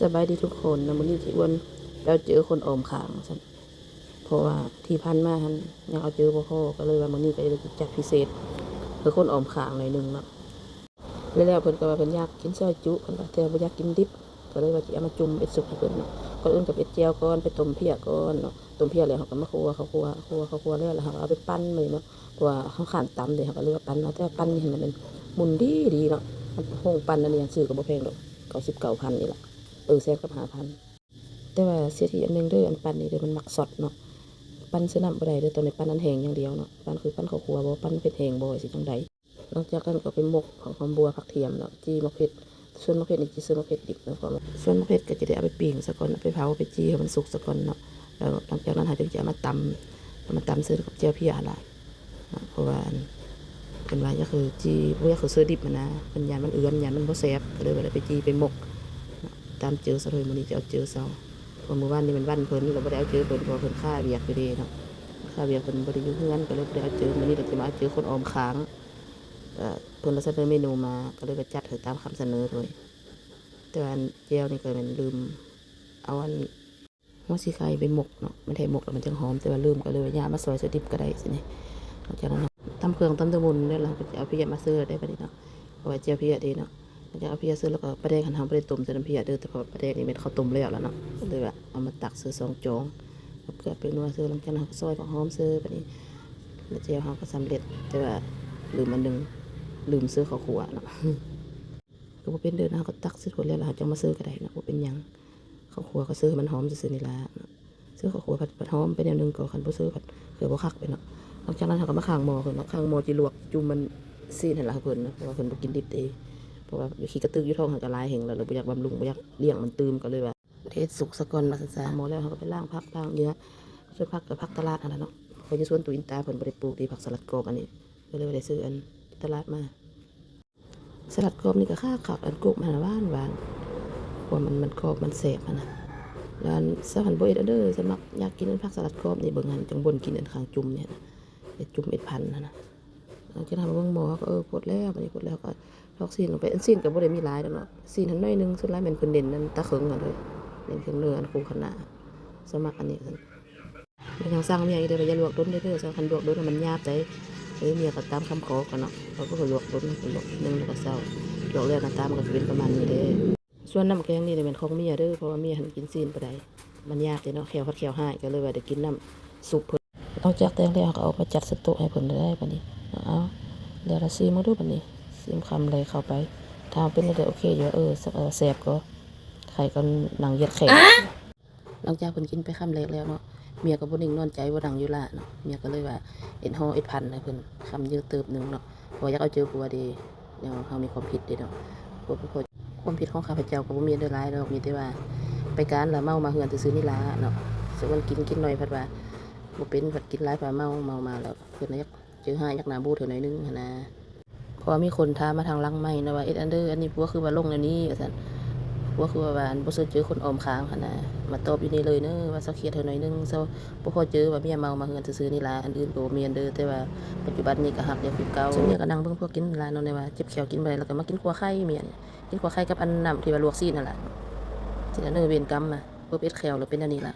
ສະບາຍດີທຸກຄົນເນາະ, ມື້ນີ້ຊິຊວນໄປເອົາເຈີຄົນອ້ອມຂ້າງວ່າຊັ້ນ ເພາະວ່າທີ່ຜ່ານມາຫັ້ນຍັງເອົາເຈີບໍ່ພໍ ກໍເລີຍວ່າມື້ນີ້ກໍເລີຍຈັດພິເສດໃຫ້ຄົນອ້ອມຂ້າງໜ້ອຍໜຶ່ງເນາະ. ແລ້ວເພິ່ນກໍວ່າເພິ່ນຢາກກິນຊອຍຈຸ ເພິ່ນວ່າ ແຕ່ບໍ່ຢາກກິນດິບ ກໍເລີຍວ່າຊິເອົາມາຈຸ່ມເຮັດຊຸບໃຫ້ເພິ່ນເນາະ. ກ່ອນອື່ນກໍເຮັດແຈ່ວກ່ອນ ໄປຕົ້ມເພຍກ່ອນເນາະ, ຕົ້ມເພຍແລ້ວເຮົາກໍມາຂົ້ວ ເຂົ້າຂົ້ວ ຂົ້ວ ເຂົ້າຂົ້ວແລ້ວ ແລ້ວເຮົາກໍເອົາໄປປັ່ນເລີຍເນາະ, ເພາະວ່າເຮົາຄ້ານຕຳເດ້ ເຮົາກໍເລີຍວ່າປັ່ນເອົາ. ແຕ່ວ່າປັ່ນນີ້ຫັ້ນມັນໝຸ່ນດີໆເນາະ, ໂຮງປັ່ນອັນນີ້ຊື້ກໍບໍ່ແພງດອກ ເກົ້າສິບເກົ້າພັນນີ້ລະ. ເອີ ແສນກັບຫ້າພັນ. ແຕ່ວ່າເສຍທີອັນໜຶ່ງເດີ ອັນປັ່ນນີ້ເດີ ມັນມັກຊັອດເນາະ, ປັ່ນໃສ່ນ້ຳບໍ່ໄດ້ເດີ, ຕ້ອງໄດ້ປັ່ນອັນແຫ້ງຢ່າງດຽວເນາະ. ປັ່ນຄືປັ່ນເຂົ້າຂົ້ວບໍ່ ປັ່ນເຜັດແຫ້ງບໍ່ ຊິຈັ່ງໃດ. ຫຼັງຈາກນັ້ນກໍໄປໝົກ ຫອມບົວ ຜັກທຽມເນາະ, ຈີ່ໝາກເຜັດ. ສ່ວນໝາກເຜັດນີ້ຊິຊື້ໝາກເຜັດດິບເນາະ, ສ່ວນໝາກເຜັດກໍຈະໄດ້ເອົາໄປປີ້ງສາກ່ອນ ເອົາໄປເຜົາ ໄປຈີ່ໃຫ້ມັນສຸກສາກ່ອນເນາະ. ແລ້ວຫຼັງຈາກນັ້ນເຮົາຈຶ່ງຈະເອົາມາຕຳ ເອົາມາຕຳໃສ່ກັບແຈ່ວເພຍຫັ້ນລະ. ເນາະ ເພາະວ່າອັນ ເພິ່ນວ່າຢ່າຄືຈີ່ ບໍ່ຢາກຄືຊື້ດິບຫັ້ນນະ, ເພິ່ນຢ້ານມັນເອືອນ ຢ້ານມັນບໍ່ແຊບ ກໍເລີຍວ່າໄດ້ໄປຈີ່ໄປໝົກເນາະ. ຕາມເຈີຊາວໂດຍ ມື້ນີ້ຈະເອົາເຈີຊາວ ເພາະມື້ວານນີ້ແມ່ນວັນເພິ່ນ ກໍບໍ່ໄດ້ເອົາເຈີເພິ່ນ ເພາະວ່າເພິ່ນຄາວຽກຢູ່ເດ້ເນາະ, ຄາວຽກເພິ່ນບໍ່ໄດ້ຢູ່ເຮືອນ ກໍເລີຍບໍ່ໄດ້ເອົາເຈີ. ມື້ນີ້ກໍຈະມາເອົາເຈີຄົນອ້ອມຂ້າງ ກໍເພິ່ນລະສະເໜີເມນູມາ ກໍເລີຍວ່າຈັດໃຫ້ຕາມຄຳສະເໜີໂດຍ. ແຕ່ວ່າອັນແຈ່ວນີ້ກໍແມ່ນລືມເອົາອັນ ຫົວສີໄຄໄປໝົກເນາະ, ມັນໄດ້ໝົກແລ້ວມັນຈັ່ງຫອມ ແຕ່ວ່າລືມ ກໍເລີຍວ່າຢ່າ ມາຊອຍໃສ່ດິບກໍໄດ້ຊີ້ນີ້. ຫຼັງຈາກນັ້ນຕຳເຄື່ອງ ຕຳຕົວໝຸ່ນແລ້ວ ເຮົາກໍຈະເອົາເພຍມາເສີດໄດ້ບັດນີ້ເນາະ, ເພາະວ່າແຈ່ວເພຍເດ້ເນາະ. ຫຼັງຈາກເອົາເພຍເສີດແລ້ວກໍປາແດກຫັ້ນ ເຮົາບໍ່ໄດ້ຕົ້ມໃສ່ນ້ຳເພຍເດີ ແຕ່ເພາະປາແດກນີ້ແມ່ນເຂົາຕົ້ມແລ້ວລະເນາະ, ກໍເລີຍວ່າເອົາມາຕັກໃສ່ຊອງຈອງ ເອົາເກືອແປ້ງນົວເສີດ. ຫຼັງຈາກນັ້ນເຮົາກໍຊອຍຜັກຫອມເສີດບັດນີ້ ແລ້ວແຈ່ວເຮົາກໍສຳເລັດ. ແຕ່ວ່າລືມອັນໜຶ່ງ ລືມເສີເຂົ້າຂົ້ວເນາະ. ກໍບໍ່ເປັນເດີ ເຮົາກໍຕັກໃສ່ຖ້ວຍແລ້ວ ແລ້ວເຮົາຈັ່ງມາເສີກໍໄດ້ເນາະ ບໍ່ເປັນຫຍັງ. ເຂົ້າຂົ້ວກໍເສີໃຫ້ມັນຫອມຊື່ໆນີ້ລະເນາະ, ເສີເຂົ້າຂົ້ວພັດ ພັດຫອມໄປແນວໜຶ່ງກໍ ຄັນບໍ່ເສີພັດຄືບໍ່ຄັກໄປເນາະ. ຫຼັງຈາກນັ້ນເຮົາກໍມາຂ້າງໝໍ້ເພິ່ນເນາະ, ຂ້າງໝໍ້ຈິລວກຈຸ່ມມັນຊີ້ນຫັ້ນລະໃຫ້ເພິ່ນເນາະ, ເພາະວ່າເພິ່ນບໍ່ກິນດິບເດ້ ເພາະວ່າຂີ້ກະຕຶກຢູ່ທ້ອງຫັ້ນກໍຫຼາຍແຮງແລ້ວ ແລ້ວບໍ່ຢາກບຳລຸງ ບໍ່ຢາກລ້ຽງມັນຕື່ມ ກໍເລີຍວ່າເຮັດສຸກສາກ່ອນວ່າຊັ້ນຊະ. ໝໍ້ແລ້ວເຮົາກໍໄປລ້າງຜັກລ້າງເຫຍື່ອ, ສ່ວນຜັກກໍຜັກຕະຫຼາດຫັ້ນລະເນາະ, ເພາະຢູ່ສວນຕູ້ອິນຕາເພິ່ນບໍ່ໄດ້ປູກເດ້ ຜັກສະຫຼັດກອບອັນນີ້ ກໍເລີຍວ່າໄດ້ຊື້ອັນຕະຫຼາດມາ. ສະຫຼັດກອບນີ້ກໍຄັກໆ ອັນກົກມັນຫວານໆ ຄວາມມັນ ມັນກອບມັນແຊບຫັ້ນນະ. ແລ້ວອັນຊາວຫັ້ນບໍ່ເຮັດເດີ ສະໝັກຢາກກິນອັນຜັກສະຫຼັດກອບນີ້ ເບິ່ງຫັ້ນ ຈັ່ງບົ່ນກິນອັນຂ້າງຈຸ່ມນີ້ຫັ້ນນະ, ເຮັດຈຸ່ມເຮັດພັນຫັ້ນນະ. ຫຼັງຈາກນັ້ນມາເບິ່ງໝໍ້ ເຮົາກໍ ເອີ ພົດແລ້ວ ບາດນີ້ພົດແລ້ວ ເຮົາກໍລອກຊີ້ນລົງໄປ. ອັນຊີ້ນກໍບໍ່ໄດ້ມີຫຼາຍດອກເນາະ, ຊີ້ນຫັ້ນໜ້ອຍໜຶ່ງ ສ່ວນຫຼາຍແມ່ນເພິ່ນເນັ້ນອັນຕາເຄິ່ງຫັ້ນເດີ, ເນັ້ນເຄື່ອງເນື້ອອັນຄູ່ຂະໜາດ ສະໝັກອັນນີ້ຊັ້ນ. ໄປທາງສັ່ງເມຍອີກເດີ ວ່າຢ່າລວກດົນເດີ ເພາະວ່າຄັນລວກດົນມັນຫຍາບໃດ. ເອີ ເມຍກໍຕາມຄຳຂໍກັນເນາະ, ເຂົາກໍລວກດົນ ລວກໜຶ່ງແລ້ວກໍເຊົາ, ລວກແລ້ວໜ້າຕາມັນກໍຈະເປັນປະມານນີ້ເດ້. ສ່ວນນ້ຳແກງນີ້ແມ່ນຂອງເມຍເດີ ເພາະວ່າເມຍຫັ້ນກິນຊີ້ນບໍ່ໄດ້ ມັນຫຍາບເດ້ເນາະ, ແຂ້ວພັດແຂ້ວຮ້າຍ ກໍເລີຍວ່າໄດ້ກິນນ້ຳຊຸບເພິ່ນ. ຫຼັງຈາກແຕ່ງແລ້ວ ເຮົາກໍເອົາມາຈັດໃສ່ໂຕະໃຫ້ເພິ່ນເລີຍບັດນີ້. ເອົາ ແລ້ວລະຊີມເບິ່ງດູບັດນີ້, ຊີມຄຳແລກເຂົ້າໄປ ຖ້າເປັນແນວໃດ ໂອເຄຢູ່ ເອີ ແຊບກໍໄຂ່ກໍນັ່ງຢຽດແຂ້ງ. ຫຼັງຈາກເພິ່ນກິນໄປຄຳແລກແລ້ວເນາະ, ເມຍກໍບໍ່ນິ່ງນອນໃຈ ບໍ່ນັ່ງຢູ່ຫຼ້າເນາະ, ເມຍກໍເລີຍວ່າເຮັດຫໍເຮັດພັນໃຫ້ເພິ່ນຄຳເຍອະເຕີບໜຶ່ງເນາະ, ເພາະວ່າຢາກເອົາເຈີຜົວເດ້. ແນວເຮົາມີຄວາມຜິດເດ້ເນາະ, ຄວາມ ຄວາມຜິດຂອງຂ້າພະເຈົ້າກໍບໍ່ມີເດີຫຼາຍດອກ, ມີແຕ່ວ່າໄປການລະເມົາມາເຮືອນຊື່ໆນີ້ລະເນາະ. ສ່ວນກິນ ກິນໜ້ອຍພັດວ່າບໍ່ເປັນ, ພັດກິນຫຼາຍພັດເມົາ, ເມົາມາແລ້ວເພິ່ນນະຢາກ ເຈີຮ້າຍ ຢາກໜ້າບູດເທື່ອໜ້ອຍໜຶ່ງຫັ້ນນະ. ເພາະວ່າມີຄົນຖາມມາທາງຫຼັງໄມເນາະວ່າ ເຮັດອັນເດີ ອັນນີ້ຜົວຄືວ່າລົງແນວນີ້ວ່າຊັ້ນ, ຜົວຄືວ່າ ວ່າອັນບໍ່ເຊີເຈີຄົນອ້ອມຂ້າງຫັ້ນນະ, ມາຕອບຢູ່ນີ້ເລີຍເນີ ວ່າເຊົາຄຽດເທື່ອໜ້ອຍໜຶ່ງ, ເຊົາບໍ່ພໍເຈີວ່າເມຍເມົາມາເຮືອນຊື່ໆນີ້ລະ, ອັນອື່ນກໍບໍ່ແມ່ນເດີ. ແຕ່ວ່າປັດຈຸບັນນີ້ກໍຮັກແລ້ວຄືເກົ່າ. ສ່ວນເມຍກໍນັ່ງເບິ່ງພວກກິນລະເນາະ, ແນວວ່າເຈັບແຂ້ວກິນບໍ່ໄດ້ ແລ້ວກໍມາກິນຂົ້ວໄຂ່ເມຍນີ້, ກິນຂົ້ວໄຂ່ກັບອັນນ້ຳທີ່ວ່າລວກຊີ້ນຫັ້ນລະ. ຊີ້ນອັນເດີ ເວນກຳມາ ເພິ່ນເອັດແຂ້ວແລ້ວເປັນແນວນີ້ລະ.